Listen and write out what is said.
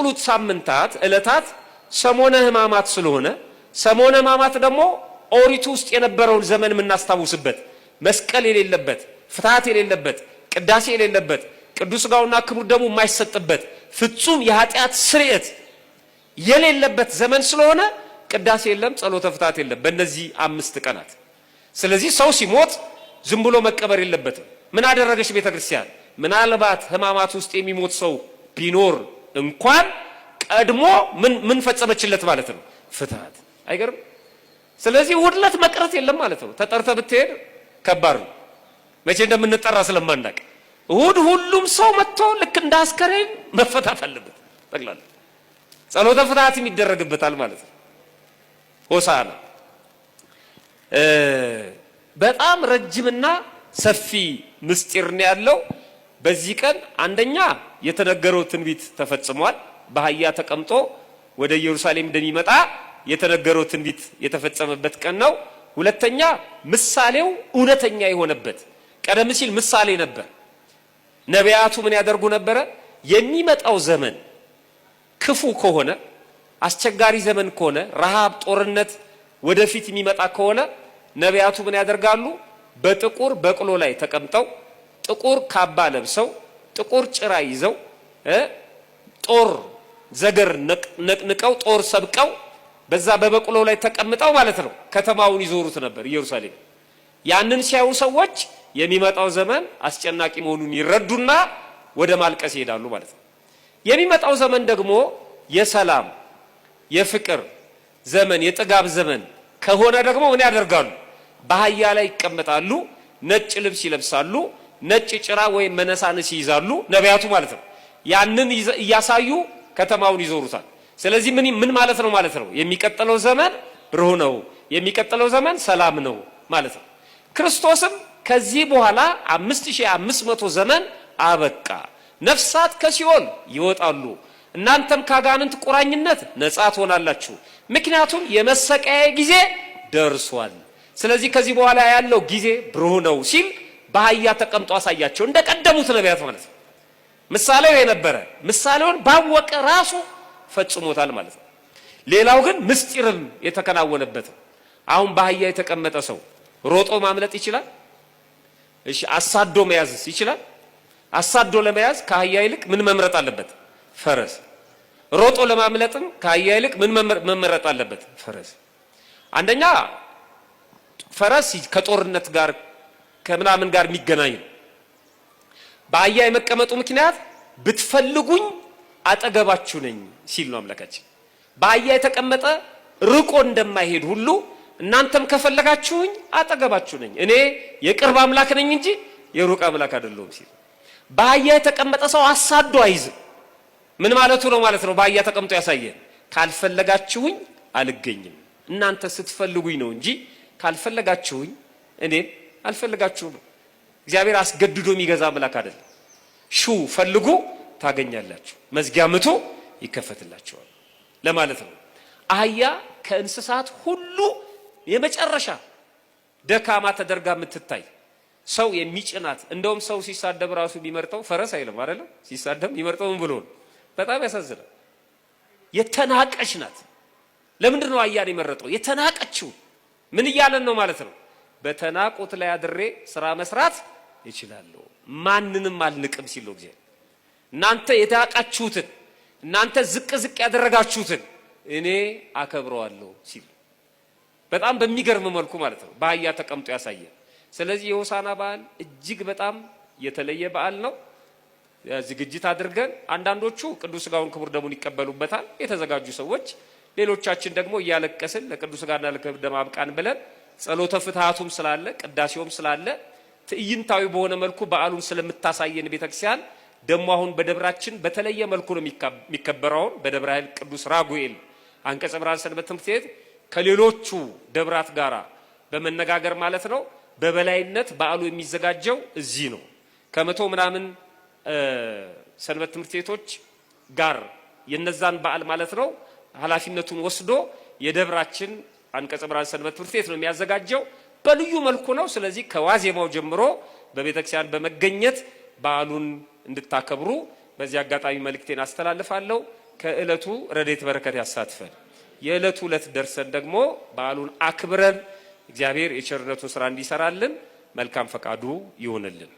የሚቀጥሉት ሳምንታት ዕለታት ሰሞነ ሕማማት ስለሆነ ሰሞነ ሕማማት ደግሞ ኦሪቱ ውስጥ የነበረውን ዘመን የምናስታውስበት መስቀል የሌለበት፣ ፍትሐት የሌለበት፣ ቅዳሴ የሌለበት፣ ቅዱስ ሥጋውና ክቡር ደሙ የማይሰጥበት፣ ፍጹም የኃጢአት ስርየት የሌለበት ዘመን ስለሆነ ቅዳሴ የለም፣ ጸሎተ ፍትሐት የለም በእነዚህ 5 ቀናት። ስለዚህ ሰው ሲሞት ዝም ብሎ መቀበር የለበትም። ምን አደረገች ቤተ ክርስቲያን? ምናልባት ሕማማት ውስጥ የሚሞት ሰው ቢኖር እንኳን ቀድሞ ምን ፈጸመችለት ማለት ነው? ፍትሐት። አይገርም? ስለዚህ እሑድ ዕለት መቅረት የለም ማለት ነው። ተጠርተ ብትሄድ ከባድ ነው፣ መቼ እንደምንጠራ ስለማናቅ። እሑድ ሁሉም ሰው መጥቶ ልክ እንደ አስከሬን መፈታት አለበት። ጠቅላላ ጸሎተ ፍትሐትም ይደረግበታል ማለት ነው። ሆሳዕና በጣም ረጅምና ሰፊ ምስጢር ነው ያለው። በዚህ ቀን አንደኛ የተነገረው ትንቢት ተፈጽሟል። በአህያ ተቀምጦ ወደ ኢየሩሳሌም እንደሚመጣ የተነገረው ትንቢት የተፈጸመበት ቀን ነው። ሁለተኛ ምሳሌው እውነተኛ የሆነበት፣ ቀደም ሲል ምሳሌ ነበር። ነቢያቱ ምን ያደርጉ ነበረ? የሚመጣው ዘመን ክፉ ከሆነ፣ አስቸጋሪ ዘመን ከሆነ፣ ረሃብ፣ ጦርነት ወደፊት የሚመጣ ከሆነ ነቢያቱ ምን ያደርጋሉ? በጥቁር በቅሎ ላይ ተቀምጠው፣ ጥቁር ካባ ለብሰው፣ ጥቁር ጭራ ይዘው፣ ጦር ዘገር ነቅንቀው፣ ጦር ሰብቀው በዛ በበቅሎ ላይ ተቀምጠው ማለት ነው ከተማውን ይዞሩት ነበር ኢየሩሳሌም። ያንን ሲያዩ ሰዎች የሚመጣው ዘመን አስጨናቂ መሆኑን ይረዱና ወደ ማልቀስ ይሄዳሉ ማለት ነው። የሚመጣው ዘመን ደግሞ የሰላም የፍቅር ዘመን የጥጋብ ዘመን ከሆነ ደግሞ ምን ያደርጋሉ? በአህያ ላይ ይቀመጣሉ፣ ነጭ ልብስ ይለብሳሉ፣ ነጭ ጭራ ወይም መነሳንስ ይይዛሉ ነቢያቱ ማለት ነው። ያንን እያሳዩ ከተማውን ይዞሩታል። ስለዚህ ምን ማለት ነው ማለት ነው? የሚቀጥለው ዘመን ብሩህ ነው፣ የሚቀጥለው ዘመን ሰላም ነው ማለት ነው። ክርስቶስም ከዚህ በኋላ 5500 ዘመን አበቃ፣ ነፍሳት ከሲኦል ይወጣሉ፣ እናንተም ካጋንንት ቁራኝነት ነፃ ትሆናላችሁ፣ ምክንያቱም የመሰቀያ ጊዜ ደርሷል። ስለዚህ ከዚህ በኋላ ያለው ጊዜ ብሩህ ነው ሲል በአህያ ተቀምጦ አሳያቸው፣ እንደቀደሙት ነቢያት ማለት ነው። ምሳሌው የነበረ ምሳሌውን ባወቀ ራሱ ፈጽሞታል ማለት ነው። ሌላው ግን ምስጢርም የተከናወነበት። አሁን በአህያ የተቀመጠ ሰው ሮጦ ማምለጥ ይችላል? እሺ፣ አሳዶ መያዝስ ይችላል? አሳዶ ለመያዝ ከአህያ ይልቅ ምን መምረጥ አለበት? ፈረስ። ሮጦ ለማምለጥም ከአህያ ይልቅ ምን መመረጥ አለበት? ፈረስ። አንደኛ ፈረስ ከጦርነት ጋር ከምናምን ጋር የሚገናኝ ነው። በአህያ የመቀመጡ ምክንያት ብትፈልጉኝ አጠገባችሁ ነኝ ሲል ነው አምላካችን። በአህያ የተቀመጠ ርቆ እንደማይሄድ ሁሉ እናንተም ከፈለጋችሁኝ አጠገባችሁ ነኝ፣ እኔ የቅርብ አምላክ ነኝ እንጂ የሩቅ አምላክ አይደለሁም ሲል። በአህያ የተቀመጠ ሰው አሳዶ አይዝም። ምን ማለቱ ነው ማለት ነው? በአህያ ተቀምጦ ያሳየን ካልፈለጋችሁኝ አልገኝም፣ እናንተ ስትፈልጉኝ ነው እንጂ ካልፈለጋችሁኝ እኔም አልፈልጋችሁም። እግዚአብሔር አስገድዶ የሚገዛ አምላክ አይደለም። ሹ ፈልጉ ታገኛላችሁ፣ መዝጊያ ምቱ ይከፈትላችኋል ለማለት ነው። አህያ ከእንስሳት ሁሉ የመጨረሻ ደካማ ተደርጋ የምትታይ ሰው የሚጭናት፣ እንደውም ሰው ሲሳደብ ራሱ የሚመርጠው ፈረስ አይልም አይደለም። ሲሳደብ የሚመርጠው ምን ብሎ ነው? በጣም ያሳዝናል። የተናቀች ናት። ለምንድን ነው አህያን የመረጠው? የተናቀችው ምን እያለን ነው ማለት ነው? በተናቁት ላይ አድሬ ስራ መስራት እችላለሁ፣ ማንንም አልንቅም ሲል ነው እግዚአብሔር። እናንተ የታቃችሁትን፣ እናንተ ዝቅ ዝቅ ያደረጋችሁትን እኔ አከብረዋለሁ ሲል በጣም በሚገርም መልኩ ማለት ነው በአህያ ተቀምጦ ያሳያል። ስለዚህ የሆሳዕና በዓል እጅግ በጣም የተለየ በዓል ነው። ዝግጅት አድርገን አንዳንዶቹ ቅዱስ ሥጋውን ክቡር ደሙን ይቀበሉበታል የተዘጋጁ ሰዎች፣ ሌሎቻችን ደግሞ እያለቀስን ለቅዱስ ሥጋና ለክቡር ደም አብቃን ብለን ጸሎተ ፍትሐቱም ስላለ ቅዳሴውም ስላለ ትዕይንታዊ በሆነ መልኩ በዓሉን ስለምታሳየን ቤተክርስቲያን ደግሞ አሁን በደብራችን በተለየ መልኩ ነው የሚከበረው። በደብረ ኃይል ቅዱስ ራጉኤል አንቀጸ ብርሃን ሰንበት ትምህርት ቤት ከሌሎቹ ደብራት ጋራ በመነጋገር ማለት ነው በበላይነት በዓሉ የሚዘጋጀው እዚህ ነው። ከመቶ ምናምን ሰንበት ትምህርት ቤቶች ጋር የነዛን በዓል ማለት ነው ኃላፊነቱን ወስዶ የደብራችን አንቀጸ ብርሃን ሰንበት ትምህርት ቤት ነው የሚያዘጋጀው። በልዩ መልኩ ነው። ስለዚህ ከዋዜማው ጀምሮ በቤተክርስቲያን በመገኘት በዓሉን እንድታከብሩ በዚህ አጋጣሚ መልእክቴን አስተላልፋለሁ። ከዕለቱ ረድኤት በረከት ያሳትፈን። የዕለቱ ዕለት ደርሰን ደግሞ በዓሉን አክብረን እግዚአብሔር የቸርነቱን ስራ እንዲሰራልን መልካም ፈቃዱ ይሁንልን።